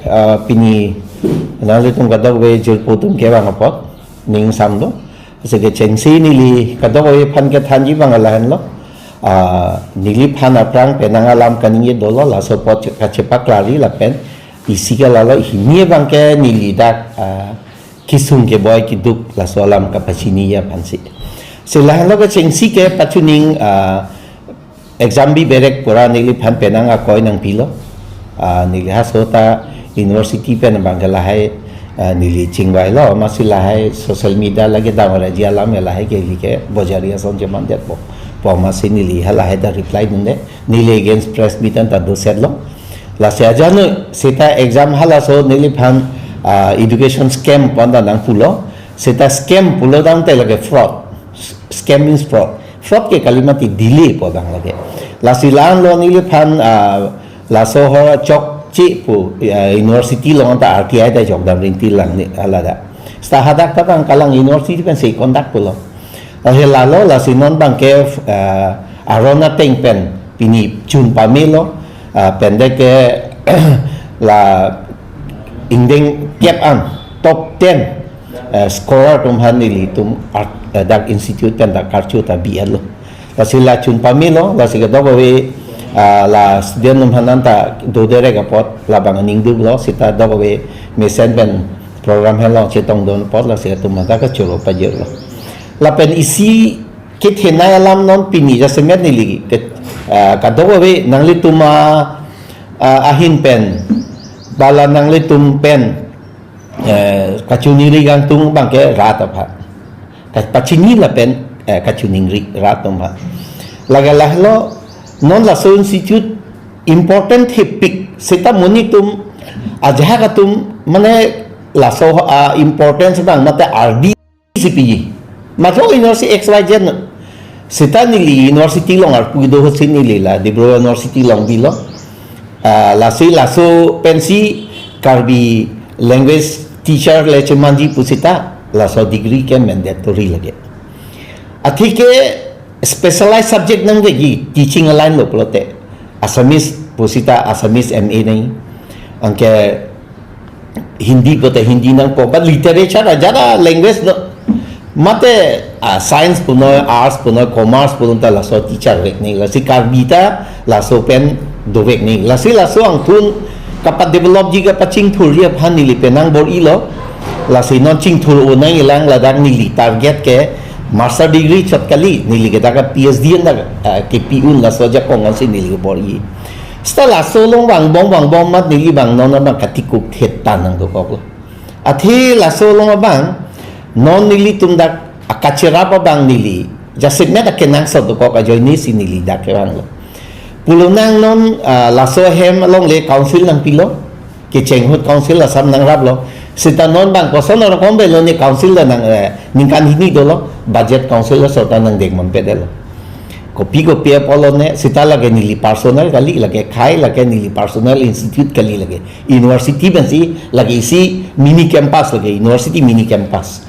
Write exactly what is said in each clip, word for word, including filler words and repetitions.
Ah, pini nanglitum kadokave jirpo atum kevang apot ning samlo. Lasi kechengsi neli kadokave aphan kethanji abang lahenlo. Ah, neliphan aphrang penang alam kaningje dolo, laso apot kachepaklari lapen isi ke lalo hini abangke neli dak, ah, kesung keboi keduk laso alam kapachini aphansi. Si lahenlo kechengsi ke pachuning, ah, exam bi berek pura neliphan penang akoi nangpilo. Ah, neli haso ta university pen abangke lahai, ah, neli chingvailo, amatsi lahai social media lake dam raji alam ya lahai ke ili ke bojari ason cheman detpo. Po amatsi neli ha lahai ta reply dunde. Neli against press meet anta dosetlo. Lasi ajanu seta exam halaso neliphan, ah, education scam pu anta nangpulo. Seta scam pulo tangte lake fraud. Scam means fraud. Fraud ke kali mati delay pu abang lake. Lasi la-anlo neliphan, ah, laso ahor chokche pu, ah, university along anta R T I ta chokdam rinti lang ni alada. Seta hadak ta abang kalang university pensi conduct pulo. Lasi lalo lasi non abangke, ah, aron ateng pen pini chun pamelo, ah, pen deke la ingdeng kep an top ten, eh, scorer atum aphan nelitum art, eh, dak institute pen dak karchu ta bi-etlo. Lasi la chun pamelo, lasi kadokave, ah, la student atum aphan anta doderek apot labang aning duklo, seta dokave mesen pen program henlo chetongdun apot, lasi atum anta kachoro pajirlo. Lapen isi kethenei alam non pini jasemet neli ke, ah, kadokave nanglitum a, ah, ahin pen, bala nanglitum pen, eh, kachiningri kangtung abangke rat aphan. Ka-, pachini lapen, eh, kachiningri rat atum aphan. Lake lahelo non laso institute important thepik seta monit atum ajahak atum mane laso, ah, importance abang mate ardi si piji. Matho university X Y Z na. Seta neli university along arpu do hosi neli la Dibru University along bilo. Ah, lasi laso pensi Karbi language teacher le chemanji pu seta laso degree ke mandatory lake. Atheke specialized subject nangveji teaching aline lo pulote Assamese pu seta Assamese M A nang. Anke Hindi pulote Hindi nangpo, but literature ajat a language no. Mate, ah, science punoi, arts punoi, commerce punoi ta laso teacher vek nang, lasi Karbi ta laso pen dovek nang. Lasi laso angthun kapadevelopji kapachingthurji aphan neli penang bor-ilo. Lasi non chingthur-o nangjilang ladak neli target ke master degree chot kali, neli ke dak P H D an dak, ah, kepi un laso ajakong ansi neli bor-i. Seta laso along vangbom vangbom amat neli abang non abang katikuk thet ta nangdokoklo. Athe laso along abang non nelitum dak akacherap abang neli jasemet akenangsot dokok ajoine si neli dak kevanglo. Pulonang non, ah, laso ahem along le council nangpilo, kecheng ahut council asam nangraplo. Seta non abang koson arokom avelo ne council ta nang, eh, ningkan hini dolo, budget council aso ta nangdeng manpedetlo. Kopi kopi apotlo ne, seta lake neli personal kali, lake khei, lake neli personal institute kali lake. University pensi, lake isi mini campus lake, university mini campus.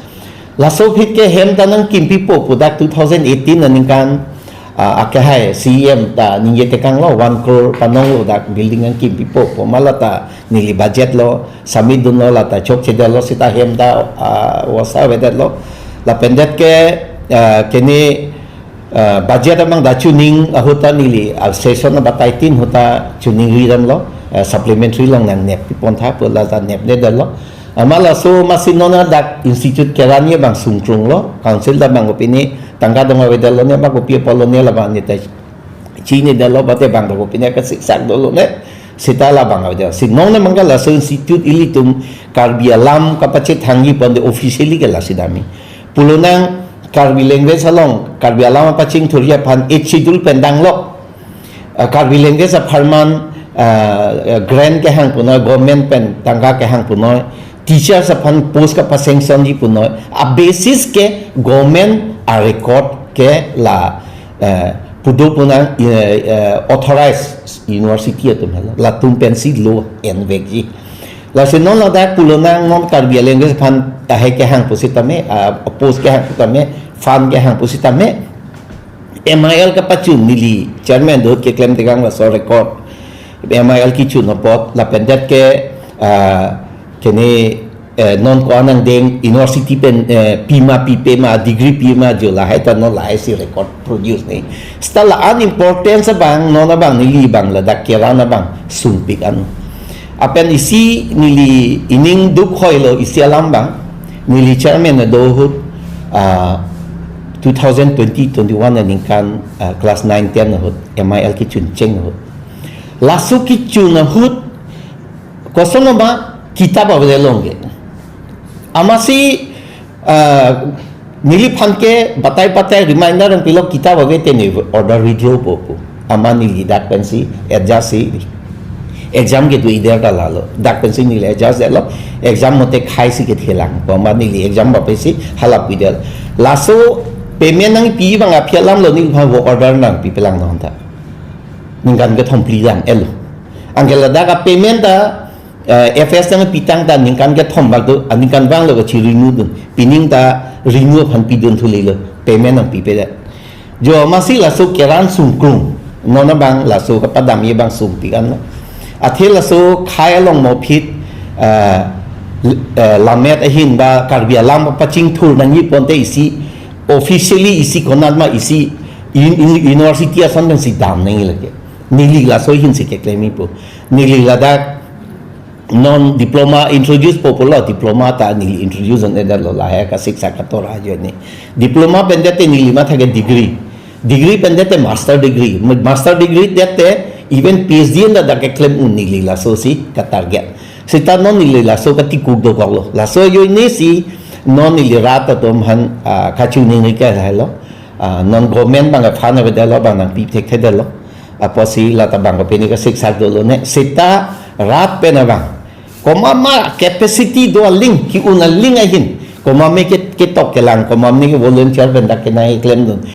Laso aphi ke hem ta nangkimpipo pu dak two thousand eighteen aningkan, ah, akehai C E M ta ningje tekanglo, one crore panonglo dak building nangkimpipo pu, ma lata neli budget lo, submit dunlo, lata chokchedetlo, seta hem ta, ah, wasa avedetlo. Lapen det ke, ah, kene, ah, budget abang dak chuning ahut ta neli, ah, session abatai tin ahut ta chuningri damlo, ah, supplementary along nangnep pipon tha pu lata nepnedetlo. Amat laso amatsi non dak institute keranji abang sungkrunglo, council ta abang kopine tangka dong avedetlo ne, ma kopi apotlo ne labang ne ta chinedetlo, mate bang ta kopine kasiksak dolo ne, seta labang avedetlo. Si non ne mangga laso institute ilitum Karbi alam kapachethangji ponte officially ke lasi dami. Pulonang Karbi language along, Karbi alam apachingthurji aphan Eighth Schedule pen danglo. Ah, Karbi language apharman, ah, ah, grant kehang punoi, government pen tangka kehang punoi, teachers aphan post kapasanctionji punoi, a basis ke government a record ke la, eh, pudo punang, eh, eh, authorized university atum helo, latum pensi lo envekji. Lasi non ladak pulonang non Karbi language aphan ahe kehang pusitame, ah, post kehang pusitame, fund kehang pusitame, M I L kapachun neli chairman do keklem tekang laso record. M I L kechun apot lapen det ke, Ah, kene, eh, non ko-an angdeng university pen, eh, pima pipe ma, degree pima jo lahai ta non lahai si record produce ni. Seta la-an importance abang, non abang neli abang ladak Keran abang sungpik an. Lapen isi neli ining duk hoilo isi alam abang, neli chairman do ahut, ah, two thousand twenty twenty-one aningkan, ah, class nine ten ahut, M I L kechun cheng ahut. Laso kechun ahut, kosonma kitab ave long ke. Amatsi, ah, neliphan ke batai batai reminder nangpilo kitab ave te ne order video po pu. Amat neli dak pensi adjust si exam kedo-i det ta lalo. Dak pensi neli adjust detlo. Exam mate khai si kethe lang. Amat neli exam ba pensi halap pi det. Laso payment nangpi abang aphi alam lo neliphan work order nangpipe lang non ta. Ningkan kethom phli lang elo. Anke ladak a-payment ta, eh, F S nangpi tang ta ningkan kethom bak do, aningkan vanglo kachi renew dun. Pining ta renew aphan pidun thulelo. Payment nangpipe det. Jo amatsi laso Keran sungkrung. Non abang laso kapadamji abang sungpik anlo. Athe laso khai along mo phit, eh, l-, eh, lammet ahin ba Karbi alam pachingthur nangji ponte isi officially isi konatma isi in, in, university ason pensi dam nangji lake. Neli laso ahin si keklemji po. Neli ladak non diploma introduce po pulo, diploma ta neli introduce on edar lo lahai ka siksa katora ajoine. Diploma pen det te neli matha ke degree. Degree pen det te master degree. Ma-, master degree det te even P H D an ta dak keklem un neli laso si ka target. Seta non neli laso katikuk dokoklo. Laso ajoine si non neli rat atum aphan, ah, kachiningri ke lahai lo. Ah, non government abang aphan avedetlo abang nangpi thekthe detlo. Apotsi lata abang ke pini kasiksak dolo ne. Seta rat pen abang. Komat ma capacity do aling, ke-un aling ahin. Komat me ke, ketok kelang, komat me ke volunteer pen dak kenai klemdun.